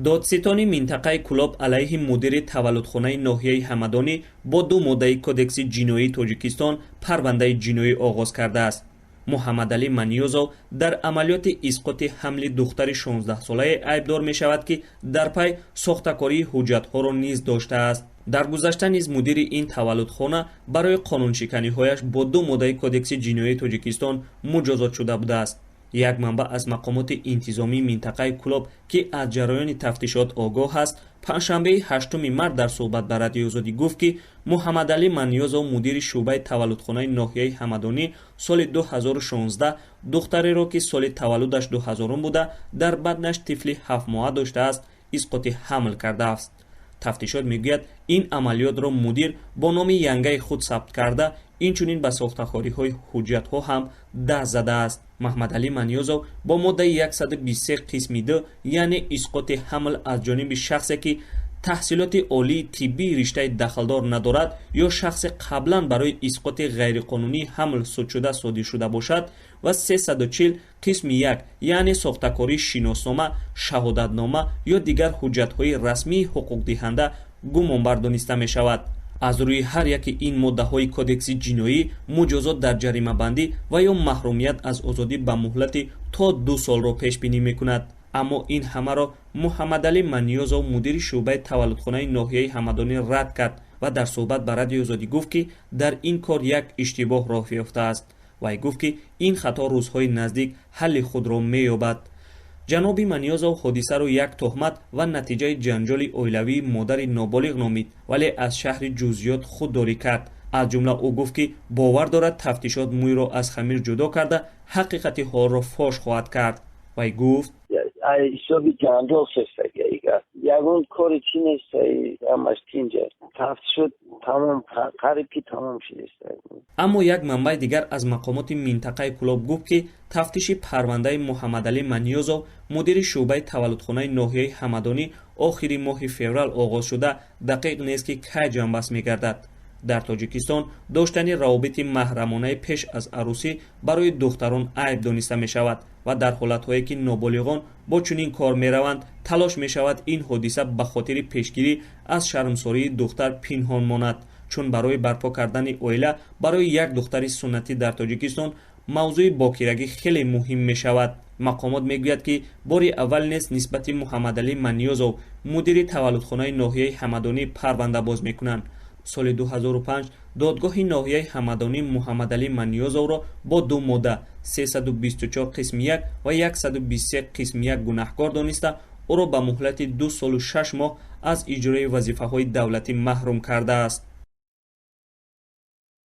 Додситони минтақаи Кӯлоб алайҳи мудири таваллудхонаи ноҳияи Ҳамадонӣ бо ду моддаи Кодекси ҷиноии Тоҷикистон парвандаи ҷиноӣ оғоз кардааст. Муҳаммадалӣ Маниёзов дар амалиёти исқоти ҳамли духтари 16-солае айбдор мешавад, ки дар пай сохтакории ҳуҷҷатҳоро низ доштааст. Дар гузашта низ мудири ин таваллудхона барои қонуншиканиҳояш бо ду моддаи Кодекси ҷиноии Тоҷикистон муҷозот шуда будааст. Як манбаъ аз мақомоти интизомии минтақаи Кӯлоб, ки аз ҷараёни тафтишот огоҳ аст, панҷшанбеи 8 март дар суҳбат ба Радиои Озодӣ гуфт, ки Муҳаммадалӣ Маниёзов, мудири шӯъбаи таваллудхонаи ноҳияи Ҳамадонӣ, соли 2016 духтареро, ки соли таваллудаш 2000 буда, дар батнаш тифли 7-моҳа доштааст, исқоти ҳамл кардааст. Тафтишот мегӯяд, ин амалиётро мудир бо номи янгаи худ сабт карда, инчунин ба сохтакориҳои ҳуҷҷатҳо ҳам даст задааст. Маҳмадалӣ Маниёзов бо моддаи 123 қисми 2, яъне исқоти ҳамл аз ҷониби шахсе, ки таҳсилоти олии тиббии риштаи дахлдор надорад ё шахсе қаблан барои исқоти ғайриқонунии ҳамл судшуда содир шуда бошад, ва 340 қисми 1, яъне сохтакории шиноснома, шаҳодатнома ё дигар ҳуҷҷатҳои расмии ҳуқуқдиҳанда гумонбар дониста мешавад. Аз рӯи ҳар яке ин моддаҳои Кодекси ҷиноӣ муҷозот дар ҷаримабандӣ ва ё маҳрумият аз озодӣ ба муҳлати то 2 солро пешбинӣ мекунад. Аммо ин ҳамаро Муҳаммадалӣ Маниёзов, мудири шӯъбаи таваллудхонаи ноҳияи Ҳамадонӣ, рад кард ва дар суҳбат ба Радиои Озодӣ гуфт, ки дар ин кор як иштибоҳ роҳ ёфтааст. Вай гуфт, ки ин хато рӯзҳои наздик ҳалли худро меёбад. Ҷаноби Маниёзов ҳодисаро як тӯҳмат ва натиҷаи ҷанҷоли оилавии модари ноболиғ номид, вале аз шарҳи ҷузъиёт худдорӣ кард. Аз ҷумла ӯ гуфт, ки бовар дорад, тафтишот мӯйро аз хамир ҷудо карда, ҳақиқати ҳолро фош хоҳад кард. Вай гуфт: Ҳисоби ҷанҷол шестага, ягон кори чӣ нест, ҳамаш тинҷа, тафтишот тамом, қариб ки тамом шудест. Аммо як манбаи дигар аз мақомоти минтақаи Кӯлоб гуфт, ки тафтиши парвандаи Муҳаммадалӣ Маниёзов, мудири шӯъбаи таваллудхонаи ноҳияи Ҳамадонӣ, охири моҳи феврал оғоз шуда, дақиқ нест, ки кай ҷамъбаст мегардад. Дар Тоҷикистон доштани равобити маҳрамонаи пеш аз арӯсӣ барои духтарон айб дониста мешавад ва дар ҳолатҳое, ки ноболиғон бо чунин кор мераванд, талош мешавад, ин ҳодиса ба хотири пешгирӣ аз шармсории духтар пинҳон монад, чун барои барпо кардани оила барои як духтари суннатӣ дар Тоҷикистон мавзӯи бокирагӣ хеле муҳим мешавад. Мақомот мегӯяд, ки бори аввал нест, нисбати Муҳаммадалӣ Маниёзов, мудири таваллудхонаи ноҳияи Ҳамадонӣ, парванда боз мекунанд. Соли 2005 додгоҳи ноҳияи Ҳамадонӣ Муҳаммадалӣ Маниёзовро бо ду модда 324 қисми 1 ва 123 қисми 1 гунаҳкор дониста, ӯро ба муҳлати 2 солу 6 моҳ аз иҷрои вазифаҳои давлатӣ маҳрум кардааст.